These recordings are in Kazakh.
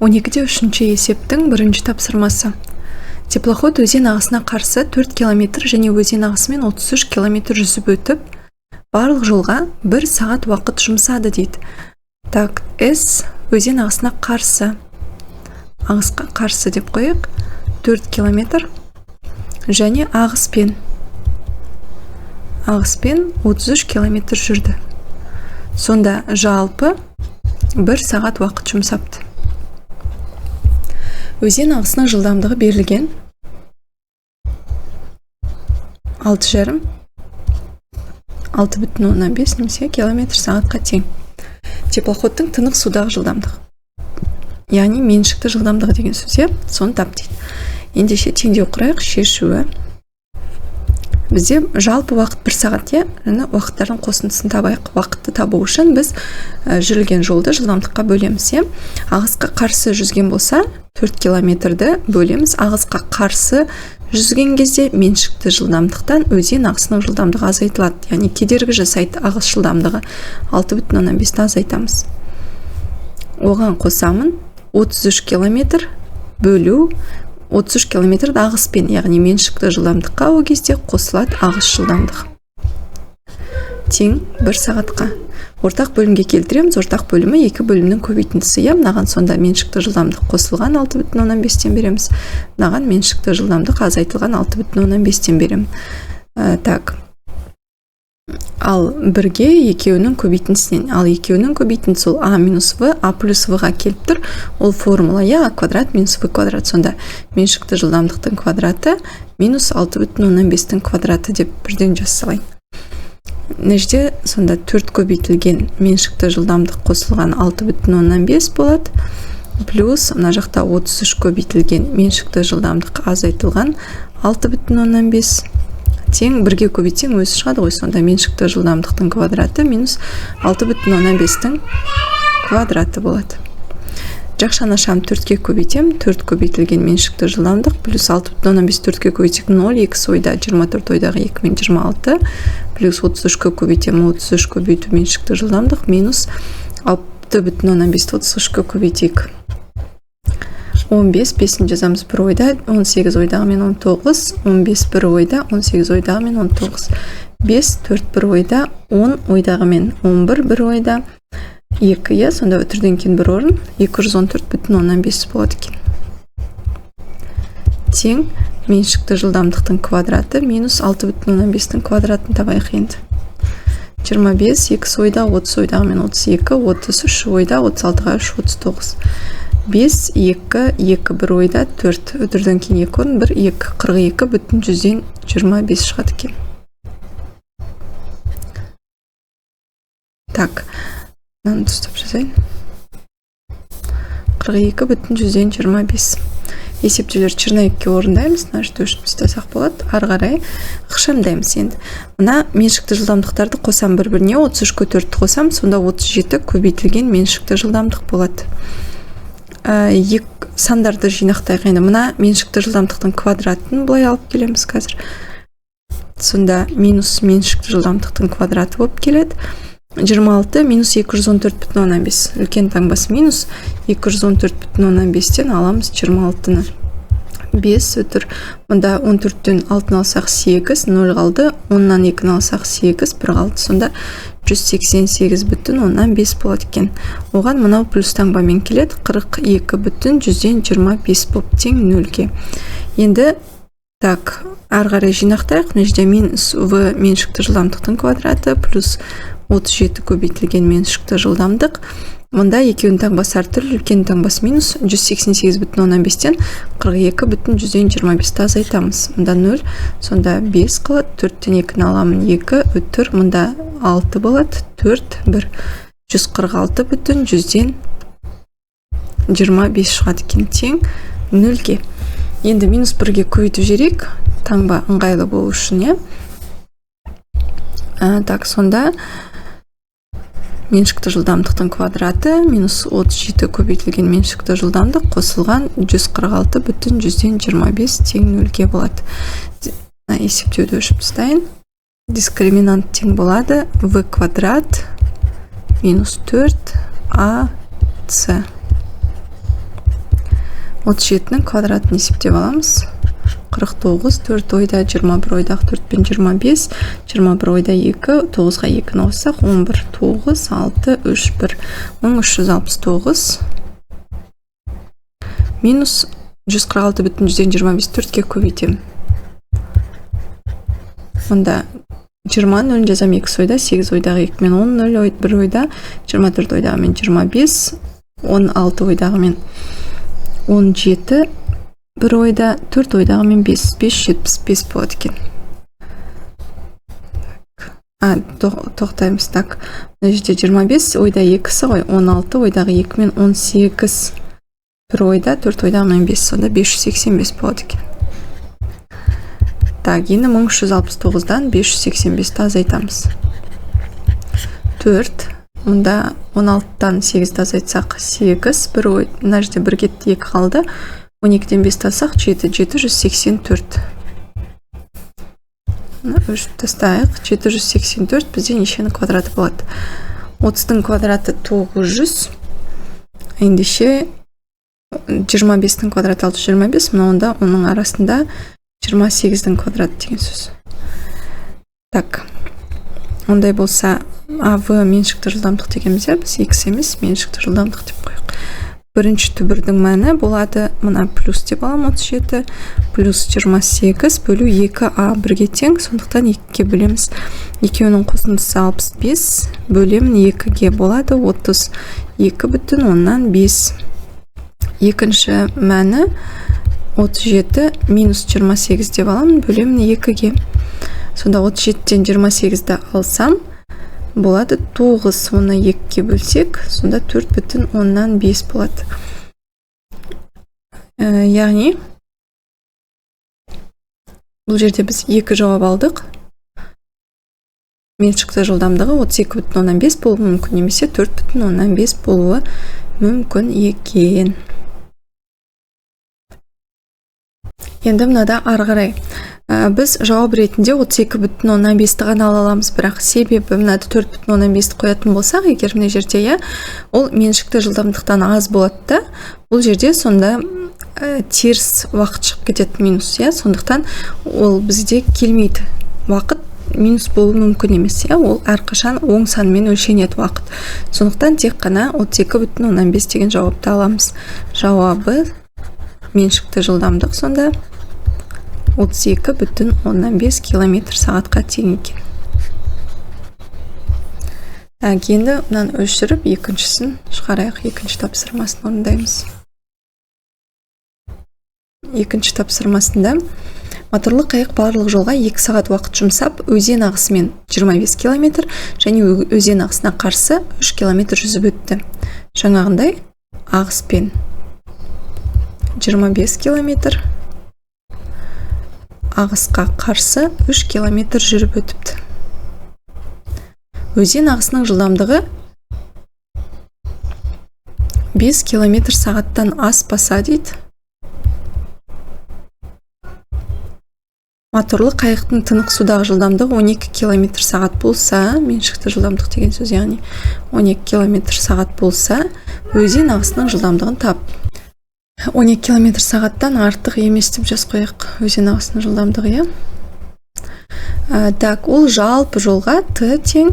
12-де үшінші есептің бірінші тапсырмасы. Теплоход өзен ағысына қарсы 4 километр және өзен ағысымен 33 километр жүзіп өтіп, барлық жолға 1 сағат уақыт жұмсады дейді. Так, С өзен ағысына қарсы. Ағысқа қарсы деп қояйық. 4 километр және ағыспен. Ағыспен 33 километр жүрді. Сонда жалпы 1 сағат уақыт жұмсапты. Өзен ағысының жылдамдығы берілген 6,5, 6,5 немесе километр сағатқа тең. Теплоходтың тынық судағы жылдамдығы, яғни меншікті жылдамдығы деген сөз, иә, соны тап дейді. Ендеше теңдеу құрайық. Шешуі: бізде жалпы уақыт 1 сағат, иә, және уақыттардың қосындысын табайық. Уақытты табу үшін біз жүрілген жолды жылдамдыққа бөлеміз, иә. Ағысқа қарсы жүзген болса, 4 километрді бөлеміз. Ағысқа қарсы жүзген кезде меншікті жылдамдықтан өзен ағысының жылдамдығы азайтылады, яғни кедергі жасайды ағыс жылдамдығы. 6,5-ті азайтамыз. Оған қосамын 33 километр бөлу 33 километрді ағыспен, яғни меншікті жылдамдыққа ол кезде қосылады ағыс жылдамдығы. Тең 1 сағатқа. Ортақ бөлімге келтіреміз. Ортақ бөлімі екі бөлімнің көбейтіндісі, иә. Мынаған сонда меншікті жылдамдық қосылған 6,5-тен береміз. Мынаған меншікті жылдамдық азайтылған 6,5-тен беремін. Так. Ал бірге екеуінің көбейтіндісінен. Ал екеуінің көбейтіндісі ол а минус в, а плюс в-ға келіп тұр. Ол формула, иә, а квадрат минус в квадрат. Сонда меншікті жылдамдықтың квадраты минус 6,5-тің квадраты деп бірден жаза салайын. Мына жерде сонда 4 көбейтілген меншікті жылдамдық қосылған 6,5 болады. Плюс мына жақта 33 көбейтілген меншікті жылдамдық азайтылған 6,5 тең бірге көбейтсең өзі шығады ғой. Сонда меншікті жылдамдықтың квадраты минус 6,5-тің квадраты болады. Жақшаны ашамын, 4-ке көбейтемін. 4 көбейтілген меншікті жылдамдық плюс 6,5, 4-ке көбейтсек 0, 2 ойда 24, ойдағы 2 мен 26, плюс 33-ке көбейтемін, 33 көбейту меншікті жылдамдық минус 6,5-ті 33-ке көбейтейік. 15, 5-ін жазамыз бір ойда, 18 ойдағы мен 19, 15 бір ойда, 18 ойдағы мен 19, 5, 4 бір ойда, 10 ойдағы мен 11 бір ойда, 2, иә, сонда үтірден кейін бір орын, 214,5 болады екен. Тең меншікті жылдамдықтың квадраты минус 6,5-тің квадратын табайық енді. 25, 2 ойда, 30 ойдағы мен 32, 33 ойда, 36-ға 3, 39. 5, 2, 2 бір ойда, 4. Үтірден кейін 2 орын, 1, 2, 42,25 шығады екен. Так, мынаны дұрыстап жазайын. 42,25. Есептеулер черновикке орындаймыз, мына жерде өшіріп тастасақ болады. Ары қарай ықшамдаймыз енді. Мына меншікті жылдамдықтарды қосам бір-біріне, 33-ке 4-ті қосам, сонда 37 көбейтілген меншікті жылдамдық болады. Екі сандарды жинақтайық енді. Мына меншікті жылдамдықтың квадратын былай алып келеміз қазір. Сонда минус меншікті жылдамдықтың квадраты болып келеді. 26 минус 214,5. Үлкен таңбасы минус, 214,5-тен аламыз 26-ны. 5 үтір. Мұнда 14-тен 6-ны алсақ 8, 0 қалды. 10-нан 2-ні алсақ 8, 1 қалды. Сонда 188,5 болады екен. Оған мынау плюс таңбамен келеді. 42,25 болып тең нөлге. Енді так, ары қарай жинақтайық. Мына жерде минус в меншікті жылдамдықтың квадраты плюс 37 көбейтілген меншікті жылдамдық. Мұнда екеуінің таңбасы әртүрлі, үлкен таңбасы минус, 188,5-тен 42,25-ті азайтамыз. Мұнда 0, сонда 5 қалады. 4-тен 2-ні аламын, 2, үтір, мұнда 6 болады, 4, 1. 146,25 шығады екен, тең нөлге. Енді минус 1-ге көбейтіп жіберейік, таңба ыңғайлы болу үшін, иә. Так, сонда меншікті жылдамдықтың квадраты минус 37 көбейтілген меншікті жылдамдық қосылған 146,25 тең нөлге болады. Есептеуді өшіріп тастайын. Дискриминант тең болады в квадрат минус 4 а с. 37-нің квадратын есептеп аламыз. 49, 4 ойда 21 ойдағы 4 пен 25, 21 ойда 2, 9-ға 2-ні қоссақ, 11, 9, 6, 3, 1, 1369 минус 146,25, 4-ке көбейтемін. Онда 20 0 жазам, 2 ойда, 8 ойдағы 2 мен 10 0, 1 ойда, 24 ойдағы мен 25, 16 ойдағы мен 17, 1 ойда, 4 ойдағы мен 5, 575 болады екен. Тоқтаймыз, так. Мына жерде 25 ойда 2-сі ғой, 16 ойдағы 2 мен 18, 1 ойда, 4 ойдағы мен 5, сонда 585 болады екен. Так, енді 1369-дан 585-ті азайтамыз. 4, мұнда 16-тан 8-ді азайтсақ 8, 1 ой, мына жерде 1 кетті, 2 қалды. 12-ден 5 алсақ 7, 784. Өшіп тастайық. 784 бізде нешенің квадраты болады? 30-тың квадраты 900. Ендеше 25-тің квадраты 625, мына онда оның арасында 28-дің квадраты деген сөз. Так, ондай болса АВ меншікті жылдамдық дегеніміз, біз X емес, меншікті жылдамдық деп қояйық. Бірінші түбірдің мәні болады, мына плюс деп аламын, 37 плюс 28 бөлу 2а бірге тең, сондықтан 2-ге бөлеміз. Екеуінің қосындысы 65, бөлемін 2-ге болады 32,5. Екінші мәні 37 минус 28 деп аламын, бөлемін 2-ге. Сонда 37-тен 28-ді алсам, болады 9, оны 2-ге бөлсек, сонда 4,5 болады. Яғни, бұл жерде біз 2 жауап алдық. Меншікті жылдамдығы 32,5 болуы мүмкін, немесе 4,5 болуы мүмкін екен. Енді мынада ары қарай. Біз жауап ретінде 32,5-ті ғана ала аламыз, бірақ себебі мынада 4,5-ті қоятын болсақ, егер мына жерде, иә, ол меншікті жылдамдықтан аз болады да, бұл жерде сонда теріс уақыт шығып кетеді, минус, иә, сондықтан ол бізде келмейді. Уақыт минус болуы мүмкін емес, иә, ол әрқашан оң санмен өлшенеді уақыт. Сондықтан тек қана 32,5 деген жауапты аламыз. Жауабы меншікті жылдамдық сонда 32,5 километр сағатқа тең екен. Так, енді мынаны өшіріп, екіншісін шығарайық, екінші тапсырмасын орындаймыз. Екінші тапсырмасында моторлы қайық барлық жолға 2 сағат уақыт жұмсап, өзен ағысымен 25 километр және өзен ағысына қарсы 3 километр жүзіп өтті. Жаңағындай ағыспен 25 километр, ағысқа қарсы 3 километр жүріп өтіпті. Өзен ағысының жылдамдығы 5 километр сағаттан аспаса дейді. Моторлы қайықтың тынық судағы жылдамдығы 12 километр сағат болса, меншікті жылдамдық деген сөз, яғни 12 километр сағат болса, өзен ағысының жылдамдығын тап. 12 километр сағаттан артық емес деп жазып қояйық өзен ағысының жылдамдығы, иә. Так, ол жалпы жолға Т тең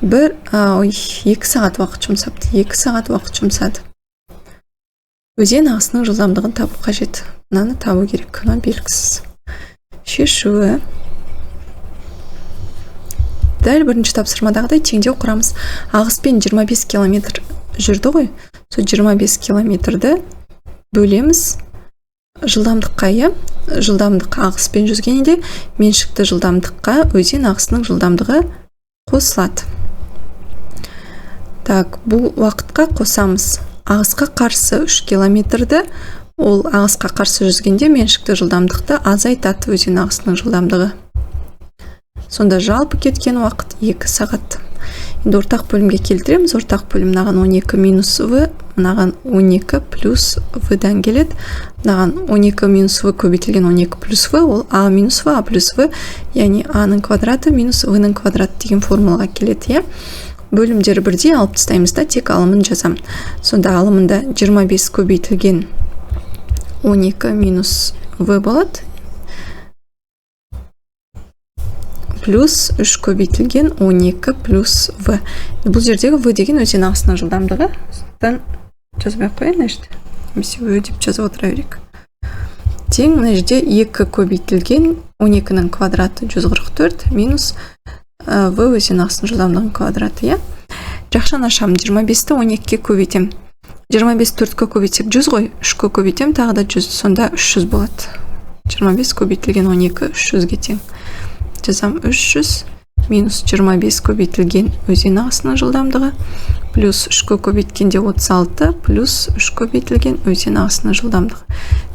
2 сағат уақыт жұмсапты. 2 сағат уақыт жұмсады. Өзен ағысының жылдамдығын табу қажет. Мынаны табу керек, мына белгісіз. Шешуі. Дәл бірінші тапсырмадағыдай теңдеу құрамыз. Ағыспен 25 километр жүрді ғой. Сол 25 километрді бөлеміз жылдамдыққа, иә? Жылдамдық ағыспен жүзгенде меншікті жылдамдыққа өзен ағысының жылдамдығы қосылады. Так, бұл уақытқа қосамыз. Ағысқа қарсы 3 километрді, ол ағысқа қарсы жүзгенде меншікті жылдамдықты азайтады өзен ағысының жылдамдығы. Сонда жалпы кеткен уақыт 2 сағат. Енді ортақ бөлімге келтіреміз. Ортақ бөлім мынаған 12 минус в, мынаған 12 плюс в-дан келеді. Мынаған 12 минус в көбейтілген 12 плюс в, ол а минус в, а плюс в, яғни а-ның квадраты минус в-ның квадраты деген формулаға келеді, иә. Бөлімдері бірдей алып тастаймыз да, тек алымын жазамын. Сонда алымында 25 көбейтілген 12 минус в болады, плюс 3 көбейтілген 12 плюс в. Бұл жердегі в деген өзен ағысының жылдамдығы. Сондықтан жазбай ақ қояйын мына жерде. Немесе ö деп жазып отыра берейік. Тең мына жерде 2 көбейтілген 12-нің квадраты 144 минус в өзен ағысының жылдамдығының квадраты, иә. Жақшаны ашамын, 25-ті 12-ге көбейтемін. 25 4-ке көбейтсек 100 ғой, 3-ке көбейтемін, тағы да 100, сонда 300 болады. 25 көбейтілген 12 300-ге тең. Жазам 300 минус 25 көбейтілген өзен ағысының жылдамдығы плюс 3-ке көбейткенде 36 плюс 3 көбейтілген өзен ағысының жылдамдығы.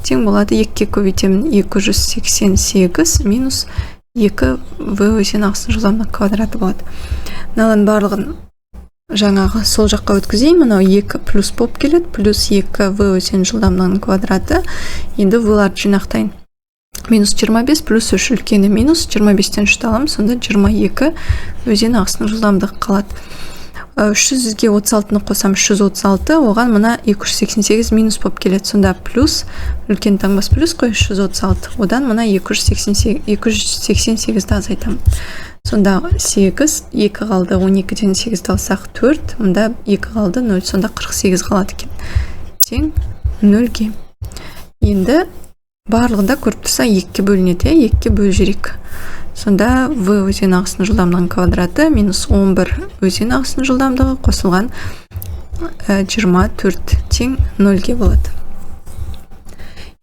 Тең болады 2-ке көбейтемін 288 минус 2 в өзен ағысының жылдамдығы квадраты болады. Мыналардың барлығын жаңағы сол жаққа өткізейін. Мынау 2 плюс болып келеді, плюс 2 в өзен жылдамдығының квадраты. Енді в-ларды жинақтайын. Минус 25 плюс 3 үлкені минус 25-тен 3-ті аламын, сонда 22 өзен ағысының жылдамдығы қалады. 300-ге 36-ны қосам, 336, оған мына 288 минус болып келеді, сонда плюс, үлкен таңбас плюс қой, 336, одан мына 288-ді азайтамын. Сонда 8, 2 қалды, 12-ден 8-ді алсақ 4, мында 2 қалды, 0, сонда 48 қалады екен. Тең 0-ге. Енді барлығында көріп тұрса 2-ге бөлінеді, иә, 2-ге бөліп жіберейік. Сонда в өзен ағысының жылдамдығының квадраты минус 11 өзен ағысының жылдамдығы қосылған 24 тең 0-ге болады.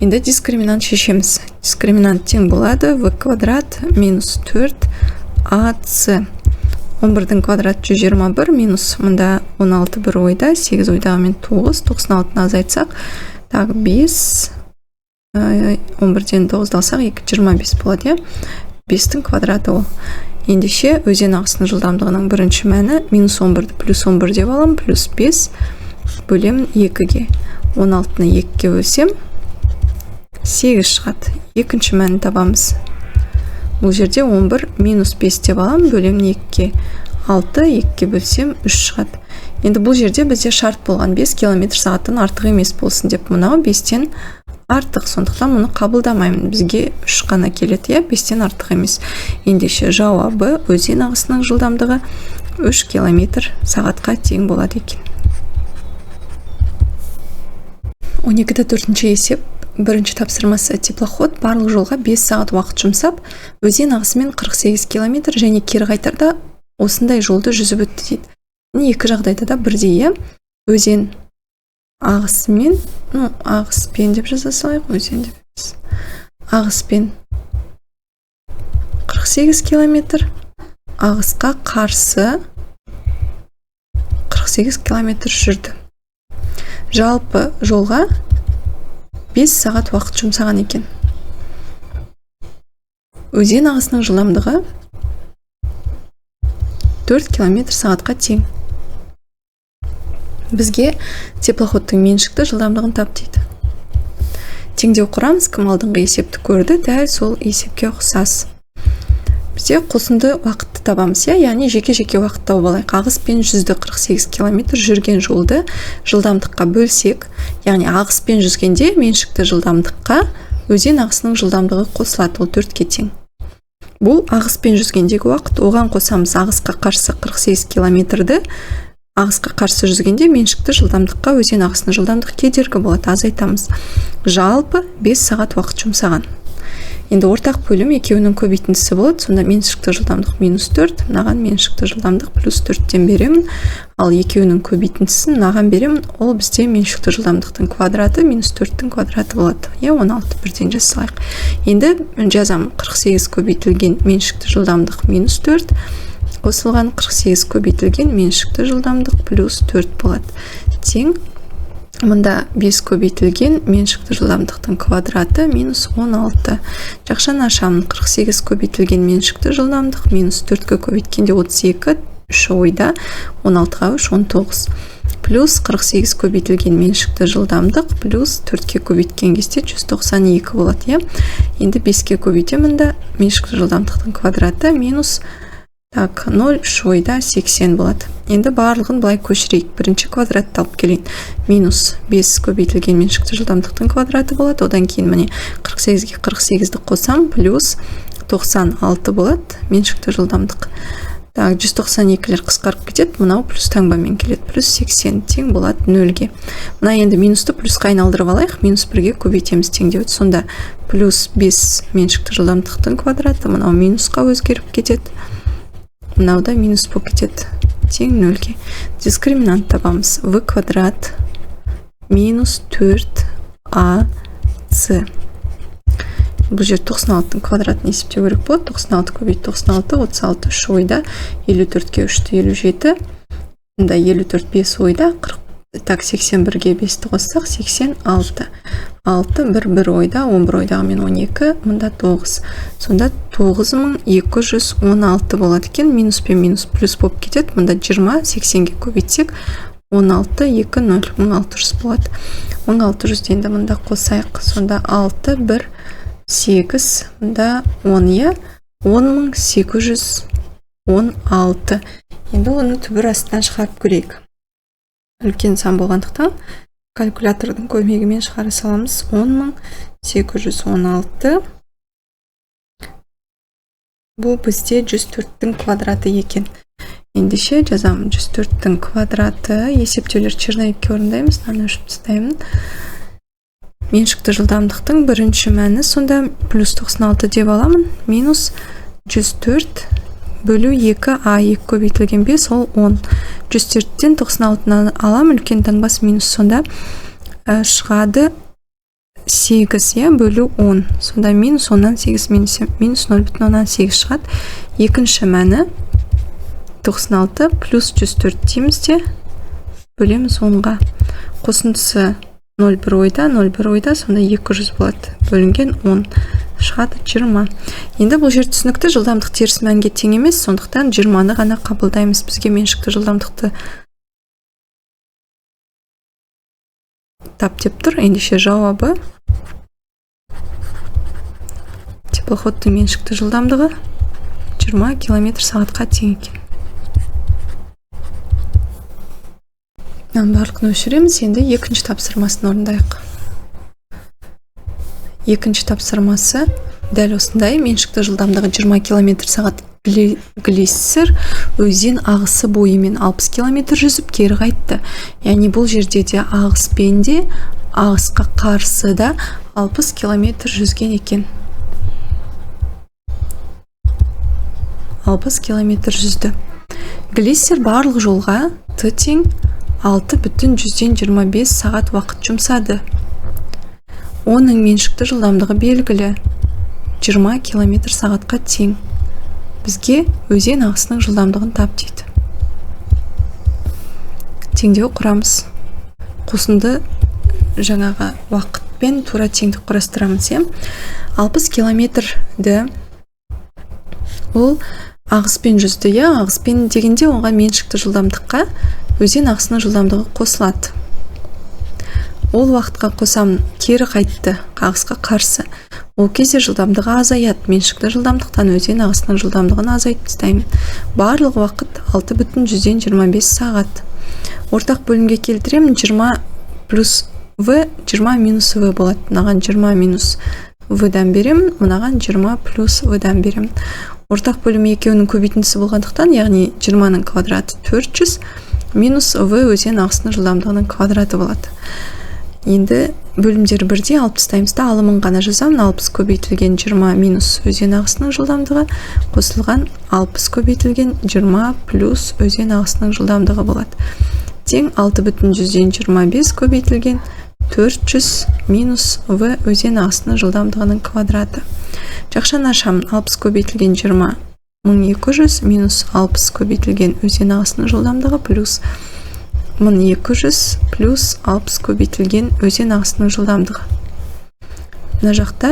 Енді дискриминант шешеміз. Дискриминант тең болады в квадрат минус 4 АС. 11-дің квадраты 121 минус мында 16 бір ойда, 8 ойдағымен 9, 96-ны азайтсақ, так 5, 11-ден 9-ды алсақ, 2, 25 болады, иә? 5-тің квадраты ол. Ендеше өзен ағысының жылдамдығының бірінші мәні минус 11-ді плюс 11 деп аламын, плюс 5 бөлемін 2-ге. 16-ны 2-ге бөлсем, 8 шығады. Екінші мәнін табамыз. Бұл жерде 11 минус 5 деп аламын, бөлемін 2-ге. 6, 2-ге бөлсем 3 шығады. Енді бұл жерде бізде шарт болған 5 километр сағаттан артық емес болсын деп, мынау 5-тен артық, сондықтан мұны қабылдамаймын. Бізге 3 қана келеді, иә, 5-тен артық емес. Ендеше жауабы өзен ағысының жылдамдығы 3 километр сағатқа тең болады екен. 12-де 4 есеп. Бірінші тапсырмасы: теплоход барлық жолға 5 сағат уақыт жұмсап, өзен ағысымен 48 километр және кері қайтарда осындай жолды жүзіп өтті дейді. Екі жағдайда да бірдей, иә? Өзен ағысымен, ну, ағыспен деп жаза салайық, өзен деп емес. Ағыспен 48 километр, ағысқа қарсы 48 километр жүрді. Жалпы жолға 5 сағат уақыт жұмсаған екен. Өзен ағысының жылдамдығы 4 километр сағатқа тең. Бізге теплоходтың меншікті жылдамдығын тап дейді. Теңдеу құрамыз, кім алдыңғы есепті көрді, дәл сол есепке ұқсас. Бізде қосынды уақытты табамыз, иә, яғни жеке-жеке уақыт тауып алайық. Ағыспен жүзді 48 километр жүрген жолды жылдамдыққа бөлсек, яғни ағыспен жүзгенде меншікті жылдамдыққа өзен ағысының жылдамдығы қосылады, ол 4-ке тең. Бұл ағыспен жүзгендегі уақыт, оған қосамыз ағысқа қарсы 48 километрді. Ағысқа қарсы жүзгенде меншікті жылдамдыққа өзен ағысының жылдамдығы кедергі болады, азайтамыз. Жалпы 5 сағат уақыт жұмсаған. Енді ортақ бөлім екеуінің көбейтіндісі болады, сонда меншікті жылдамдық минус 4, мынаған меншікті жылдамдық плюс 4-тен беремін, ал екеуінің көбейтіндісін мынаған беремін, ол бізде меншікті жылдамдықтың квадраты минус 4-тің квадраты болады. Иә, 16 бірден жаза салайық. Енді жазамын 48 көбейтілген меншікті жылдамдық минус 4 қосылған 48 көбейтілген меншікті жылдамдық плюс 4 болады. Тең мында 5 көбейтілген меншікті жылдамдықтың квадраты минус 16. Жақшаны ашамын. 48 көбейтілген меншікті жылдамдық минус 4-ке көбейткенде 32, 3 ойда, 16-ға 3, 19. Плюс 48 көбейтілген меншікті жылдамдық плюс 4-ке көбейткен кезде 192 болады, иә. Енді 5-ке көбейтемін да меншікті жылдамдықтың квадраты минус Так, 0 3 ойда 80 болады. Енді барлығын былай көшірейік. Бірінші квадратты алып келейін. Минус 5 көбейтілген меншікті жылдамдықтың квадраты болады. Одан кейін міне 48-ге 48-ді қосам, плюс 96 болады меншікті жылдамдық. Так, 192-лер қысқарып кетеді, мынау плюс таңбамен келеді, плюс 80 тең болады 0-ге. Мына енді минусты плюсқа айналдырып алайық, минус 1-ге көбейтеміз теңдеуді. Сонда плюс 5 меншікті жылдамдықтың квадраты, мынау минусқа өзгеріп кетеді, мынау да минус болып кетеді, тең 0-ге. Дискриминант табамыз. В квадрат минус 4ac. Бұл жер 96-ның квадратын есептеу керек болады. 96 көбейт 96, 36 3 ойда, 54-ге 3-ті 57, мында 54 5 ойда, 40, так, 81-ге 5-ті қоссақ, 86. 6, 1, 1 ойда, 11 ойдағымен 12, мында 9. Сонда 9216 болады екен. Минус пен минус плюс болып кетеді. Мында 20, 80-ге көбейтсек, 16, 2, 0, 1600 болады. 1600 енді мында қосайық. Сонда 6, 1, 8, мында 10, иә? 10816. Енді оны түбір астынан шығарып көрейік. Үлкен сан болғандықтан калькулятордың көмегімен шығара саламыз. 10816. Бұл бізде 104-тің квадраты екен. Ендеше жазамын 104-тің квадраты. Есептеулер черновикке орындаймыз. Мынаны өшіріп тастаймын. Меншікті жылдамдықтың бірінші мәні сонда плюс 96 деп аламын, минус 104 бөлу 2 а 2 көбейтілген 5, ол 10. 104-тен 96-ны аламын, үлкен таңбасы минус, сонда шығады 8, иә, бөлу 10. Сонда минус 10-нан 8 минус 0,8 шығады. Екінші мәні 96 плюс 104 дейміз де бөлеміз 10-ға. Қосындысы 0,1 ойда, 0,1 ойда, сонда 200 болады. Бөлінген 10 шығады 20. Енді бұл жер түсінікті, жылдамдық теріс мәнге тең емес, сондықтан 20-ны ғана қабылдаймыз. Бізге меншікті жылдамдықты тап деп тұр. Ендеше жауабы теплоходтың меншікті жылдамдығы 20 километр сағатқа тең екен. Барлығын өшіреміз. Енді екінші тапсырмасын орындайық. Екінші тапсырмасы дәл осындай. Меншікті жылдамдығы 20 километр сағат глиссер өзен ағысы бойымен 60 километр жүзіп кері қайтты. Яғни бұл жерде де ағыспен де, ағысқа қарсы да 60 километр жүзген екен. 60 километр жүзді. Глиссер барлық жолға Т тең 6,25 сағат уақыт жұмсады. Оның меншікті жылдамдығы белгілі 20 километр сағатқа тең. Бізге өзен ағысының жылдамдығын тап дейді. Теңдеу құрамыз. Қосынды жаңағы уақытпен тура теңдік құрастырамыз, иә. 60 километрді ол ағыспен жүзді, иә. Ағыспен дегенде оған меншікті жылдамдыққа өзен ағысының жылдамдығы қосылады. Ол уақытқа қосамын, кері қайтты, ағысқа қарсы. Ол кезде жылдамдығы азаяды. Меншікті жылдамдықтан өзен ағысының жылдамдығын азайтып тастаймын. Барлық уақыт 6,25 сағат. Ортақ бөлімге келтіремін. 20 плюс В, 20 минус В болады. Мынаған 20 минус В-дан беремін, мынаған 20 плюс В-дан беремін. Ортақ бөлім екеуінің көбейтіндісі болғандықтан, яғни 20-ның квадраты 400 минус В өзен ағысының жылдамдығының квадраты болады. Енді бөлімдері бірдей алып тастаймыз да, алымын ғана жазамын. 60 көбейтілген 20 минус өзен ағысының жылдамдығы қосылған 60 көбейтілген 20 плюс өзен ағысының жылдамдығы болады. Тең 6,25 көбейтілген 400 минус В өзен ағысының жылдамдығының квадраты. Жақшаны ашамын. 60 көбейтілген 20 1200 минус 60 көбейтілген өзен ағысының жылдамдығы плюс 1200 плюс 60 көбейтілген өзен ағысының жылдамдығы. Мына жақта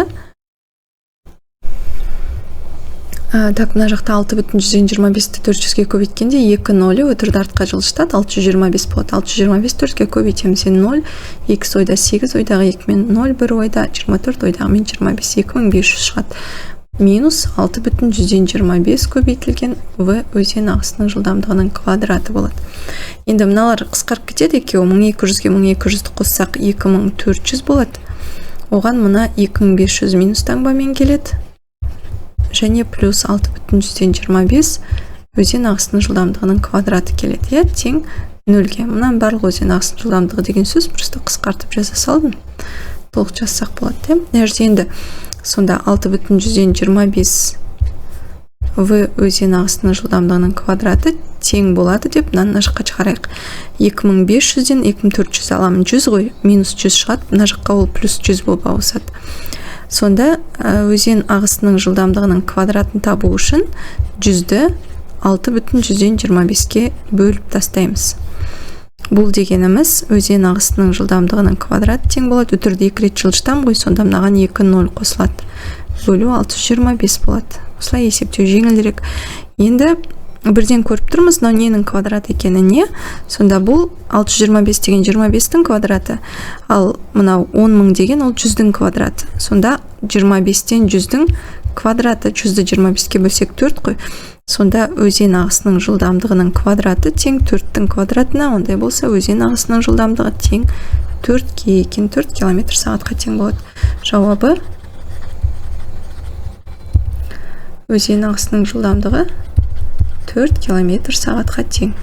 так, мына жақта 6,25-ті 400-ге көбейткенде 2 нөлі өтірді артқа жылжытады, 625 болады. 625 4-ге көбейтеміз, енді 0, 2 ойда 8, ойдағы 2 мен 0, 1 ойда 24, ойдағы мен 25, 2500 шығады. Минус 6,25 көбейтілген В өзен ағысының жылдамдығының квадраты болады. Енді мыналар қысқарып кетеді екеуі. 1200-ге 1200-ді қоссақ 2400 болады. Оған мына 2500 минус таңбамен келеді. Және плюс 6,25 өзен ағысының жылдамдығының квадраты келеді. Иә, тең 0-ге. Мынаның барлығы өзен ағысының жылдамдығы деген сөз, просто қысқартып жаза салдым. Толық жазсақ болады, иә. Мына жерде енді сонда 6,25 В өзен ағысының жылдамдығының квадраты тең болады деп мынаны мына жаққа шығарайық. 2500-ден 2400 аламын, 100 ғой, минус 100 шығады, мына жаққа ол плюс 100 болып ауысады. Сонда өзен ағысының жылдамдығының квадратын табу үшін 100-ді 6,25-ке бөліп тастаймыз. Бұл дегеніміз өзен ағысының жылдамдығының квадраты тең болады. Үтірді екі рет жылжытамын ғой, сонда мынаған 2 0 қосылады. Бөлу 625 болады. Осылай есептеу жеңілірек. Енді бірден көріп тұрмыз, мынау ненің квадраты екенін, не? Сонда бұл 625 деген 25-тің квадраты, ал мынау 10 000 деген ол 100-дің квадраты. Сонда 25-тен 100-дің квадраты, 100-ді 25-ке бөлсек 4 қой. Сонда өзен ағысының жылдамдығының квадраты тең 4-тің квадратына. Ондай болса өзен ағысының жылдамдығы тең 4-ке екен, 4 километр сағатқа тең болады. Жауабы өзен ағысының жылдамдығы 4 километр сағатқа тең.